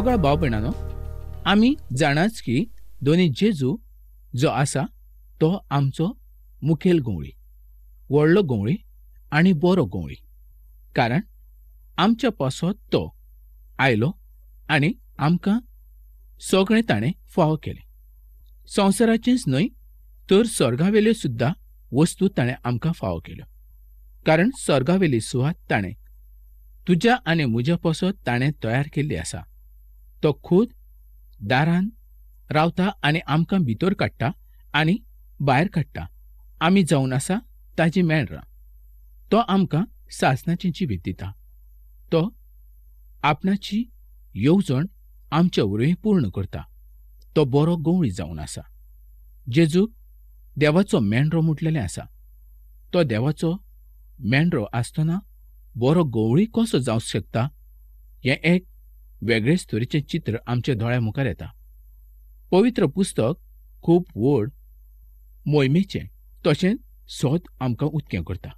मोगळा भाव भयणांनो, आमी जाणाच की दोनी जेजू जो आसा तो आमचो मुखेल गवळी, व्हडलो गवळी आनी बरो गवळी, कारण आमच्या पासत तो आयलो आनी आमकां सगळें ताणें फावो केलें. संवसाराचेंच न्हय तर स्वर्गावेल्यो सुद्दां वस्तू ताणें आमकां फावो केल्यो, कारण स्वर्गावेली सुवात ताणें तुज्या आनी म्हज्या पासत ताणें तयार केल्ली आसा. तो खूद दारान रावता आनी आमकां भितर काडटा आनी भायर काडटा. आमी जावन आसा ताजी मेंढरां. तो आमकां सासणाचें जिवीत दिता. तो आपणाची येवजण आमच्या वरवीं पूर्ण करता. तो बरो गवळी जावन आसा. जेजू देवाचो मेंढरो म्हटलेलें आसा. तो देवाचो मेंढरो आसतना बरो गवळी कसो जावंक शकता हें एक वेगळेच तरेचें चित्र आमच्या दोळ्या मुखार येता. पवित्र पुस्तक खूब व्हड मोहिमेचें तशेंच सोद आमकां उत्कें करता.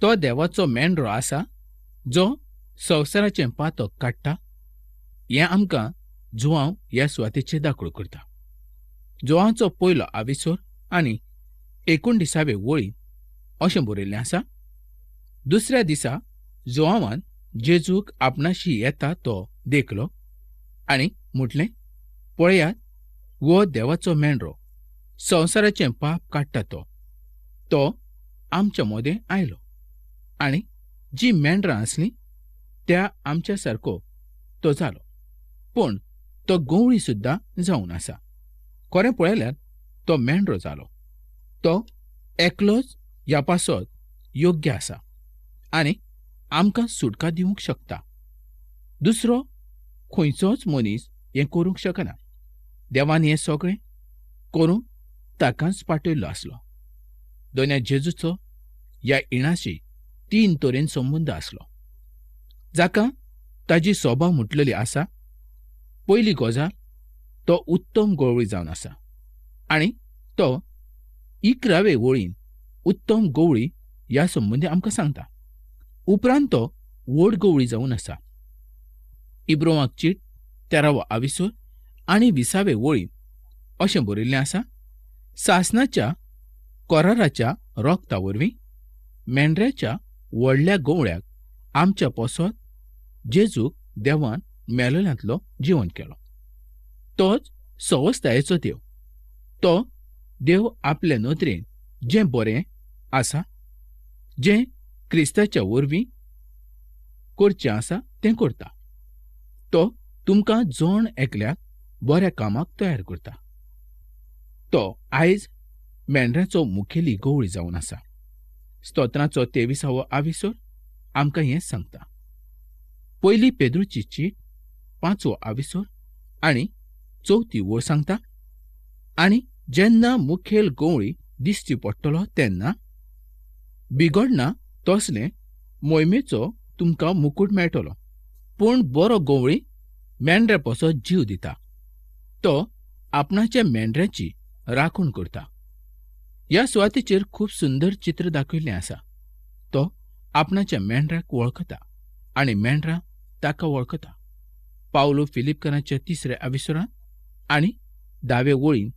तो देवाचो मेंढरो आसा जो संवसाराचें पातक काडटा हें आमकां जुआंव ह्या सुवातेचेर दाखोवण करता. जुआंवचो पयलो आविसोर आनी 19वे वळींत अशें बरयल्लें आसा, दुसऱ्या दिसा जुआंवान जेजूक आपणाशी येता तो देखलो आनी म्हटलें, पळयात, हो देवाचो मेंढरो, संवसाराचें पाप काडटा तो. तो आमच्या मदें आयलो आनी जी मेंढरां आसलीं त्या आमच्या सारको तो जालो, पूण तो गवळी सुद्दां जावन आसा. खरें पळयल्यार तो मेंढरो जालो. तो एकलोच ह्या पासत योग्य आसा आनी आमकां सुटका दिवंक शकता. दुसरो खंयचोच मनीस हें करूंक शकना. देवान हें सगळें करूंक ताकाच पाठयल्लो आसलो. दोन्या जेजूचो ह्या इणाशी 3 तरेन संबंद आसलो, जाका ताजी सोबा म्हटलेली आसा. पयली गजाल, तो उत्तम गवळी जावन आसा आनी तो 11वे वळीन उत्तम गवळी ह्या संबंदी आमकां सांगता. उपरांत तो व्हड गवळी जावन आसा. इब्रोवाक चीट 13वो आविसोर आनी 20वे वळीन अशें बरयल्लें आसा, सासणाच्या कराराच्या रोगता वरवीं मेंढऱ्याच्या व्हडल्या गवळ्याक आमच्या पासत जेजूक देवान मेलोल्यांतलो जिवन केलो. तोच सवस्तायेचो देव. तो देव आपले नदरेन जें बरें आसा, जें क्रिस्ताच्या वरवीं करचें आसा तें करता. तो तुमकां जण एकल्याक बऱ्या कामाक तयार करता. तो आयज मेंढराचो मुखेली गवळी जावन आसा. स्तोत्राचो 23वो आविसोर आमकां हें सांगता. पयली पेद्रूची चीट 5वो आविसोर आनी 4थी वळ सांगता, आनी जेन्ना मुखेल गवळी दिश्टी पडटलो तेन्ना बिगडना तसले मोहिमेचो तुमकां मुकूट मेळटलो. पूण बरो गवळी मेंढऱ्या पासत जीव दिता. तो आपणाच्या मेंढऱ्याची राखण करता. ह्या सुवातेचेर खूब सुंदर चित्र दाखयल्लें आसा. तो आपणाच्या मेंढराक वळखता आनी मेंढरां ताका वळखता. पावलो फिलिपकरांच्या 3ऱ्या आविसोरांत आनी 10वे वळीन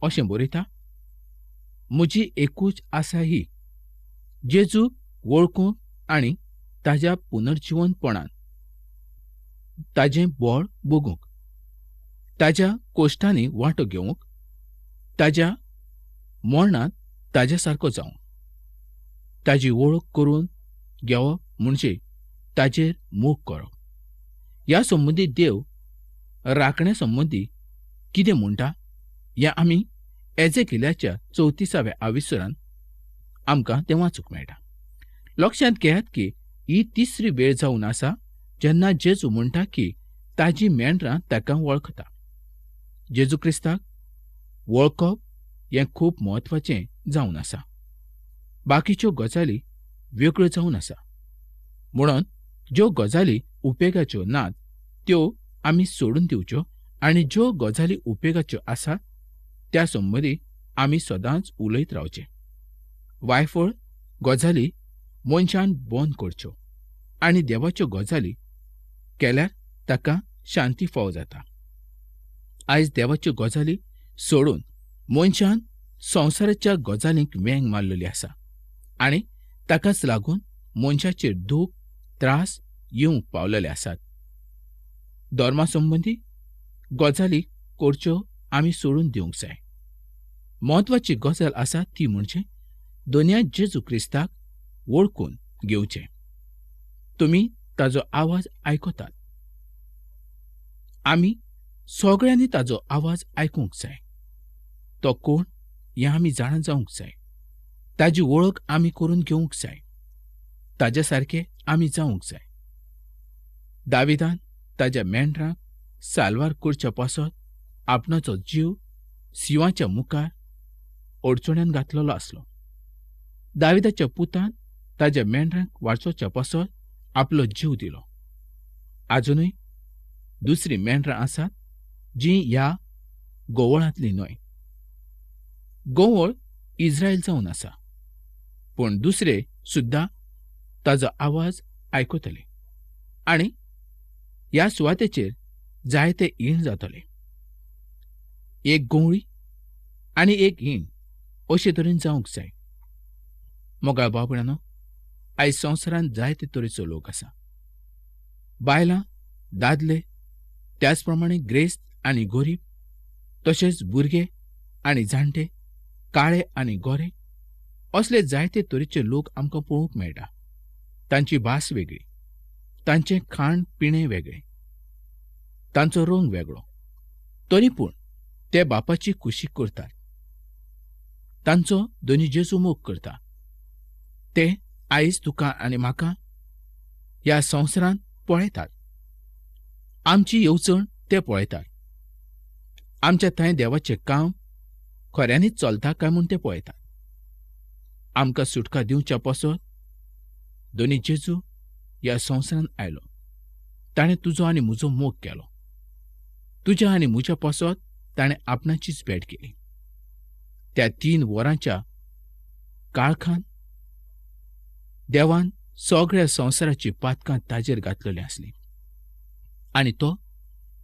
अशें बरयता, म्हजी एकूच आसा ही, जेजू वळखूंक आनी ताज्या पुनर्जिवनपणान ताजें बळ भोगूंक, ताज्या कोश्टांनी वांटो घेवंक, ताज्या मरणांत ताज्या सारको जावंक. ताजी वळख करून घेवप म्हणजे ताजेर मोग करप. ह्या संबंदी देव राखण्या संबंदी कितें म्हणटा हें आमी एजेकिल्याच्या 34व्या आविसरान आमकां तें वाचूंक मेळटा. लक्षांत घेयात की ही तिसरी वेळ जावन आसा जेन्ना जेजू म्हणटा की ताजी मेंढरां ताका वळखता. जेजू क्रिस्ताक वळखप हें खूब म्हत्वाचें जावन आसा. बाकीच्यो गजाली वेगळ्यो जावन आसा, म्हणून ज्यो गजाली उपेगाच्यो नात त्यो आमी सोडून दिवच्यो आनी ज्यो गजाली उपेगाच्यो आसात त्या संबंदी आमी सदांच उलयत रावचें. वायफळ गजाली मनशान बंद करच्यो आनी देवाच्यो गजाली केल्यार ताका शांती फावो जाता. आयज देवाच्यो गजाली सोडून मनशान संवसाराच्या गजालींक वेंग मारलेली आसा आनी ताकाच लागून मनशाचेर दूख त्रास येवंक पावलेले आसात. धर्मा संबंदी गजाली करच्यो आमी सोडून दिवंक जाय. म्हत्वाची गजाल आसा ती म्हणजे दोनया जेजू क्रिस्ताक वळखून घेवचें. तुमी ताजो आवाज आयकतात. आमी सगळ्यांनी ताजो आवाज आयकूंक जाय. तो कोण हें आमी जाणा जावंक जाय. ताजी वळख आमी करून घेवंक जाय. ताज्या सारके आमी जावंक जाय. दाविदान ताज्या मेंढरांक साल्वार करच्या पासत आपणाचो जीव शिंवाच्या मुखार अडचण्यान घातलेलो आसलो. दाविदाच्या पुतान ताज्या मेंढरांक वाचोवच्या पासत आपलो जीव दिलो. आजुनूय दुसरी मेंढरां आसात जी ह्या गोवळांतली न्हय. गोवळ इस्रायल जावन आसा, पूण दुसरे सुद्दां ताजो आवाज आयकतले आनी ह्या सुवातेचेर जायते ईण जातले. एक गोवळी आनी एक ईण अशे तरेन जावंक जाय. मोगाळ भाव भयणांनो, आयज संवसारांत जायते तरेचो लोक आसा. बायलां, दादले, त्याच प्रमाणे ग्रेस्त आनी गरीब, तशेंच भुरगे आनी जाणटे, काळे आनी गोरे, असले जायते तरेचे लोक आमकां पळोवंक मेळटा. तांची भास वेगळी, तांचें खाण पिणें वेगळें, तांचो रंग वेगळो, तरी पूण ते बापाची खुशी करतात. तांचो दोनी जेजू मोग करता. ते आयज तुका आनी म्हाका ह्या संवसारांत पळयतात. आमची येवजण ते पळयतात. आमच्या थंय देवाचें काम खऱ्यांनीच चलता काय म्हूण ते पळयतात. आमकां सुटका दिवच्या पासत दोनी जेजू ह्या संवसारांत आयलो. ताणें तुजो आनी म्हजो मोग केलो. तुज्या आनी म्हज्या पासत ताणें आपणाचीच भेट केली. त्या 3 वरांच्या काळखान देवान सगळ्या संवसाराची पातकां ताजेर घातलेली आसली आनी तो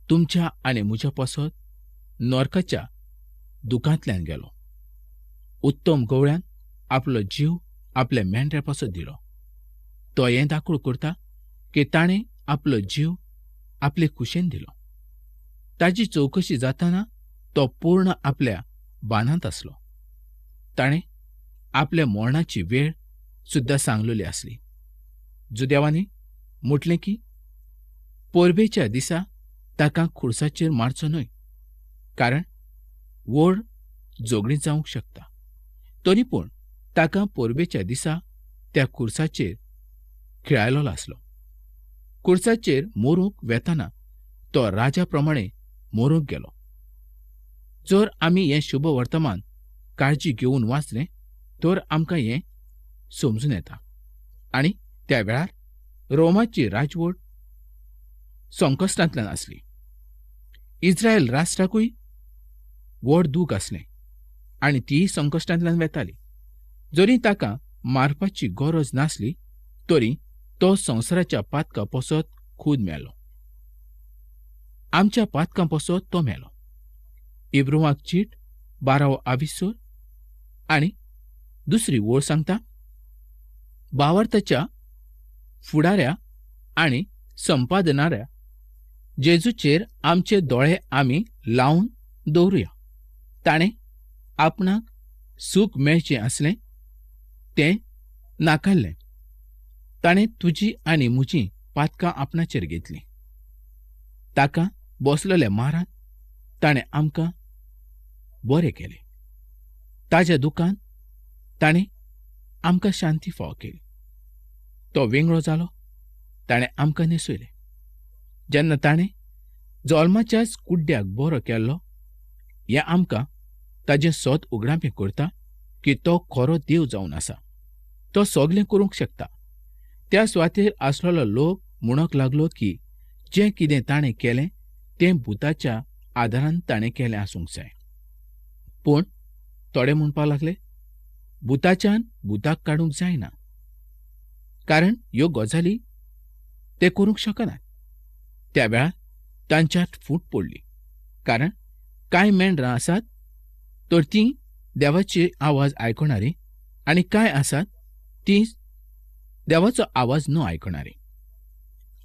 तुमच्या आनी म्हज्या पासत नरकाच्या दुखांतल्यान गेलो. उत्तम गवळ्यान आपलो जीव आपल्या मेंढऱ्या पासत दिलो. तो हें दाखोळ करता की ताणें आपलो जीव आपले खुशेन दिलो. ताजी चवकशी जाताना तो पूर्ण आपल्या बानांत आसलो. ताणें आपल्या मरणाची वेळ सुद्दां सांगलेली आसली. जुदेवांनी म्हटलें की परबेच्या दिसा ताका खुर्साचेर मारचो न्हय, कारण व्हड झगडीं जावंक शकता. तरी पूण ताका परबेच्या दिसा त्या खुर्साचेर खिळायलो आसलो. खुर्साचेर मरूंक वेताना तो राजा प्रमाणे मरूंक गेलो. जर आमी हें शुभ वर्तमान काळजी घेवन वाचलें तर आमकां हें समजून येता. आनी त्या वेळार रोमाची राजवट संकश्टांतल्यान आसली. इस्रायल राष्ट्राकूय व्हड दूख आसलें आनी तीय संकश्टांतल्यान वेताली. जरी ताका मारपाची गरज नासली तरी तो संवसाराच्या पातकां पासत खूद मेलो. आमच्या पातकां पासत तो मेलो. इब्रुवाक चीट 12वो आविसोर आनी दुसरी ओळ सांगता, भावार्थाच्या फुडाऱ्या आनी संपादनाऱ्या जेजूचेर आमचे दोळे आमी लावन दवरुया. ताणें आपणाक सूख मेळचें आसलें तें नाकारलें. ताणें तुजी आनी म्हजी पातकां आपणाचेर घेतलीं. ताका बसलेल्या मारान ताणें आमकां बरें केलें. ताज्या दुखान ताणें आमकां शांती फावो केली. तो वेंगळो जालो, ताणें आमकां न्हेसयलें. जेन्ना ताणें जल्माच्याच कुड्ड्याक बरो केल्लो, हें आमकां ताजें सत उगडापें करता की तो खरो देव जावन आसा. तो सगलें करूंक शकता. त्या सुवातेर आसलेलो लोक म्हणूंक लागलो की जें कितें ताणें केलें तें भुताच्या आदारान ताणें केलें आसूंक जाय. पूण थोडे म्हणपाक लागले, भुताच्यान भुताक काडूंक जायना, कारण ह्यो गजाली ते करूंक शकनात. त्या वेळार तांच्यात फूट पडली. कारण कांय मेंढरां आसात तर तीं देवाची आवाज आयकणारी आनी कांय आसात तीं देवाचो आवाज न आयकणारी.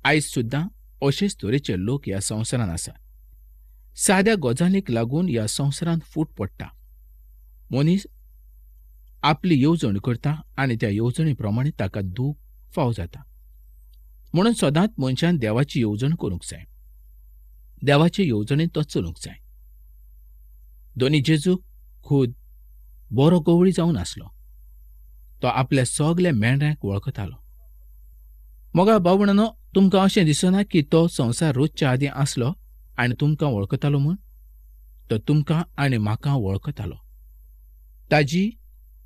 आयज सुद्दां अशेच तरेचे लोक ह्या संवसारांत आसात. साद्या गजालींक लागून ह्या संवसारांत फूट पडटा. मनीस आपली येवजण करता आनी त्या येवजणे प्रमाणे ताका दूख फाव जाता. म्हणून सदांच मनशान देवाची येवजण करूंक जाय, देवाचे येवजणेन तो चलूंक जाय. दोनी जेजू खुद बरो गवळी जावन आसलो. तो आपल्या सगल्या मेंढरांक वळखतालो. मोगा भाव-भयणांनो, तुमकां अशें दिसना की तो संवसार रोजच्या आदीं आसलो आनी तुमकां वळखतालो म्हूण? तो तुमकां आनी म्हाका वळखतालो. ताजी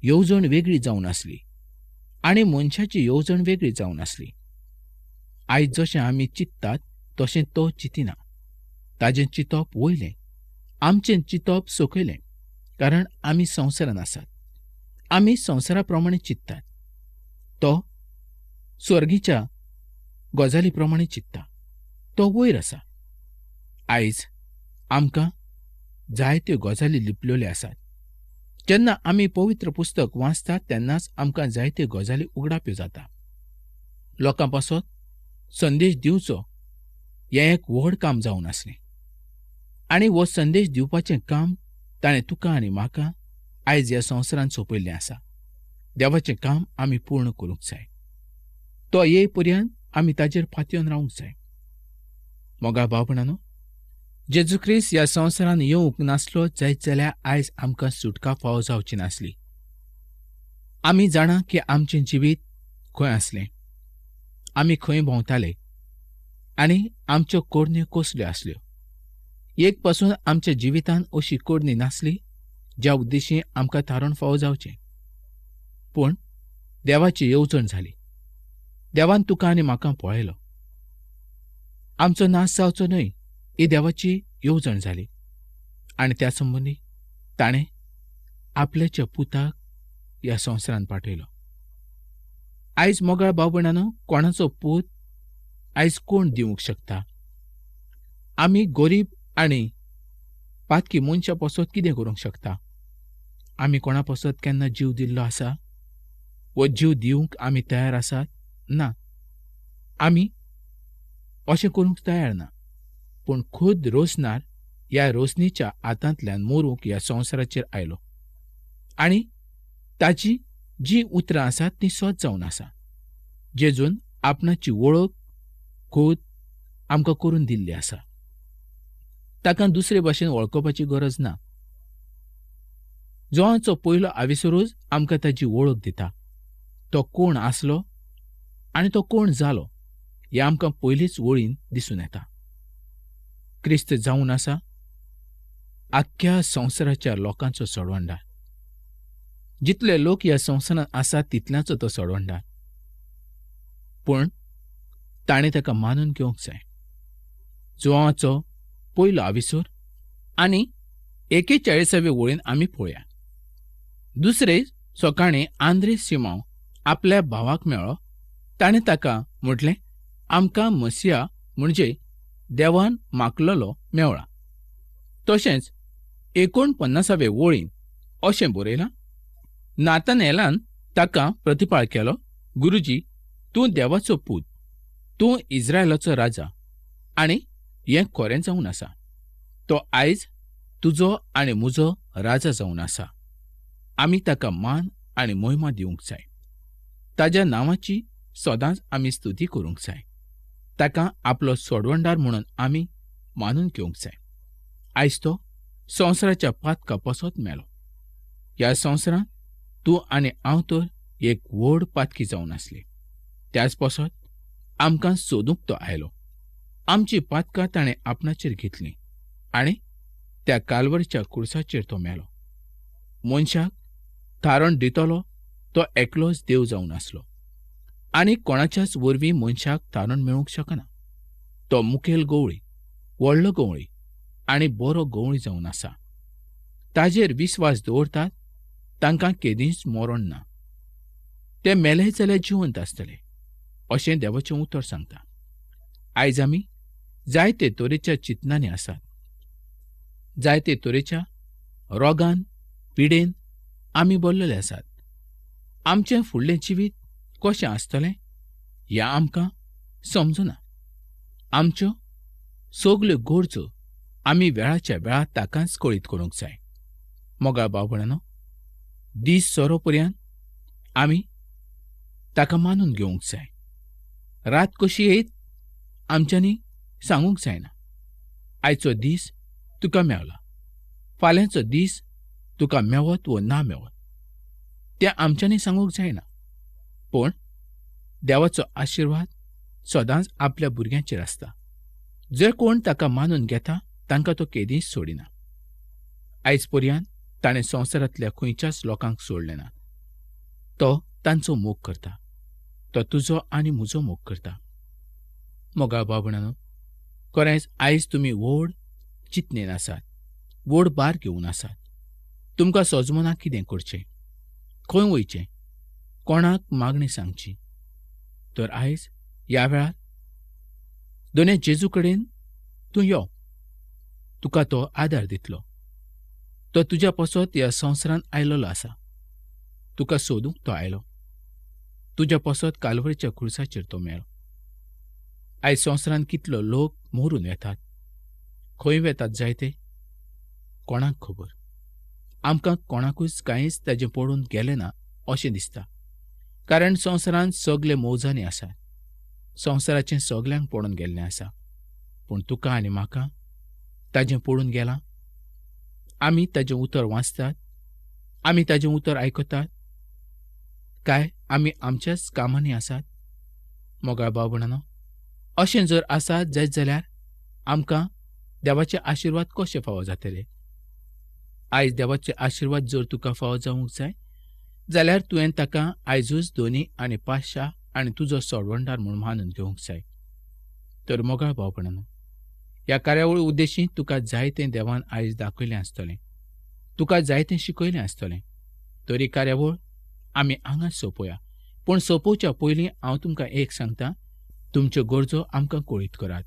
येवजण वेगळी जावन आसली आनी मनशाची येवजण वेगळी जावन आसली. आयज जशें आमी चिंततात तशें तो चिंतिना. ताजें चिंतप वयलें, आमचें चिंतप सकयलें. कारण आमी संवसारांत आसात, आमी संवसारा प्रमाणे चिंततात. तो स्वर्गीच्या गजाली प्रमाणे चिंतता. तो वयर आसा. आयज आमकां जायत्यो गजाली लिपलेल्यो आसात. जेन्ना आमी पवित्र पुस्तक वाचतात तेन्नाच आमकां जायत्यो गजाली उगडाप्यो जाता. लोकां पासत संदेश दिवचो हें एक व्हड काम जावन आसलें आनी हो संदेश दिवपाचें काम ताणें तुका आनी म्हाका आयज ह्या संवसारांत सोंपयल्लें आसा. देवाचें काम आमी पूर्ण करूंक जाय. तो येय पर्यंत आमी ताजेर पातयेवन रावंक जाय. मोगा भाव-भयणांनो, जेजू क्रिस्त ह्या संवसारांत येवंक नासलो जायत जाल्यार आयज आमकां सुटका फावो जावची नासली. आमी जाणा की आमचें जिवीत खंय आसलें, आमी खंय भोंवताले आनी आमच्यो करण्यो कसल्यो आसल्यो. एक पासून आमच्या जिवितांत अशी करणी नासली ज्या उद्देशी आमकां थारण फावो जावचें. पूण देवाची येवजण जाली. देवान तुका आनी म्हाका पळयलो. आमचो नाश जावचो न्हय ही देवाची येवजण जाली आनी त्या संबंदी ताणें आपल्याच्या पुताक ह्या संवसारांत पाठयलो. आयज मोगाळ भाव-भयणांनो, कोणाचो पूत आयज कोण दिवंक शकता? आमी गरीब आनी पातकी मनशां पासत कितें करूंक शकता? आमी कोणा पासत केन्ना जीव दिल्लो आसा? वो जीव दिवंक आमी तयार आसात? ना, आमी अशें करूंक तयार ना. पूण खुद रोसनार ह्या रोसनीच्या हातांतल्यान मरूंक ह्या संवसाराचेर आयलो आनी ताची जीं उतरां आसात तीं सत जावन आसा. जेजून आपणाची वळख खुद आमकां करून दिल्ली आसा. ताका दुसरे भाशेन वळखपाची गरज ना. जोवाचो पयलो आविसरोज आमकां ताजी वळख दिता. तो कोण आसलो आनी तो कोण जालो हें आमकां पयलीच वळीन दिसून येता. क्रिस्त जावन आसा आख्ख्या संवसाराच्या लोकांचो सोडवणदार. जितले लोक ह्या संवसारांत आसात तितल्यांचो तो सोडवणदार. पूण ताणें ताका मानून घेवंक जाय. जुवांचो पयलो आविसोर आनी 41वे वळीन आमी पळोवया. दुसरे सकाळीं आंद्रे सिमांव आपल्या भावाक मेळ्ळो. ताणें ताका म्हटलें, आमकां मसिया म्हणजे देवान मागलेलो मेवळा. तशेंच 49वे वळीन अशें बरयलां, नातानेलान ताका प्रतिपाळ केलो, गुरुजी, तूं देवाचो पूत, तूं इस्रायलाचो राजा आनी हें खरें जावन आसा. तो आयज तुजो आनी म्हजो राजा जावन आसा. आमी ताका मान आनी मोहिमा दिवंक जाय. ताज्या नांवाची सदांच आमी स्तुती करूंक जाय. ताका आपलो सोडवणदार म्हणून आमी मानून घेवंक जाय. आयज तो संवसाराच्या पातका पासत मेलो. ह्या संवसारांत तूं आनी हांव तर एक व्हड पातकी जावन आसली. त्याच पासत आमकां सोदूंक तो आयलो. आमची पातकां ताणें आपणाचेर घेतलीं आनी त्या कालवरच्या कुर्साचेर तो मेलो. मनशाक थारण दितलो तो एकलोच देव जावन आसलो आनी कोणाच्याच वरवीं मनशाक तारण मेळूंक शकना. तो मुखेल गवळी, व्हडलो गवळी आनी बरो गवळी जावन आसा. ताजेर विस्वास दवरतात तांकां केदींच मरण ना. ते मेले जाल्यार जिवंत आसतले अशें देवाचें उतर सांगता. आयज आमी जायते तरेच्या चिंतनांनी आसात, जायते तरेच्या रोगान पिडेन आमी भरलेले आसात. आमचें फुडलें जिवीत कशें आसतलें हें आमकां समजना. आमच्यो सगल्यो गरजो आमी वेळाच्या वेळार ताकाच कळीत करूंक जाय. मोगाळ भाव भयणांनो, दीस सोरो पर्यंत आमी ताका मानून घेवंक जाय. रात कशी येत आमच्यांनी सांगूंक जायना. आयचो दीस तुका मेवला, फाल्यांचो दीस तुका मेवत वो ना मेवत तें आमच्यांनी सांगूंक जायना. पूण देवाचो आशिर्वाद सदांच आपल्या भुरग्यांचेर आसता. जे कोण ताका मानून घेता तांकां तो केदींच सोडिना. आयज पर्यंत ताणें संवसारांतल्या खंयच्याच लोकांक सोडलें ना. तो तांचो मोग करता. तो तुजो आनी म्हजो मोग करता. मोगाळ भाव भयणांनो, खरेंच आयज तुमी व्हड चिंतनेन आसात, व्हड भार घेवन आसात. तुमकां सजमना कितें करचें, खंय वयचें, कोणाक मागणी सांगची. तर आयज ह्या वेळार दोने जेजू कडेन तूं यो, तुका तो आदार दितलो. तो तुज्या पासत ह्या संवसारांत आयलेलो आसा. तुका सोदूंक तो आयलो. तुज्या पासत कालवरीच्या खुर्साचेर तो मेळ्ळो. आयज संवसारांत कितलो लोक मरून वेतात, खंय वेतात जायते कोणाक खबर. आमकां कोणाकूच कांयच ताजें पडून गेलें ना अशें दिसता. कारण संवसारांत सगले मौजांनी आसात, संवसाराचें सगल्यांक पडून गेल्लें आसा. पूण तुका आनी म्हाका ताजें पडून गेलां. आमी ताजें उतर वाचतात, आमी ताजें उतर आयकतात, काय आमी आमच्याच कामांनी आसात? मोगाळ भाव भयणांनो, अशें जर आसात जायत जाल्यार आमकां देवाचे आशिर्वाद कशे फावो जातले? आयज देवाचे आशिर्वाद जर तुका फावो जावंक जाय जाल्यार तुवें ताका आयजूच दोनी आनी पातशा आनी तुजो सोडवणदार म्हूण मानून घेवंक जाय. तर मोगाळ भाव भयणांनो, ह्या कार्यावळी उद्देशी तुका जायतें देवान आयज दाखयलें आसतलें, तुका जायतें शिकयलें आसतलें. तरी कार्यावळ आमी हांगाच सोंपोया. पूण सोंपोवच्या पयलीं हांव तुमकां एक सांगता, तुमच्यो गरजो आमकां कळीत करात.